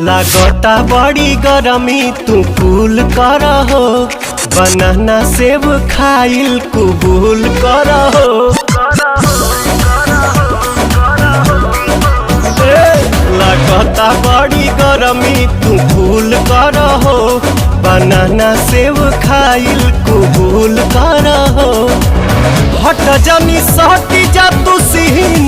लागता बड़ी गरमी तू कूल कर हो, बनाना सेब खाइल कुबूल कर हो। ए, लागता बड़ी गरमी तू कूल कर हो, बनाना सेब खाइल कुबूल कर हो। हट जानी सहटी जा तू सीना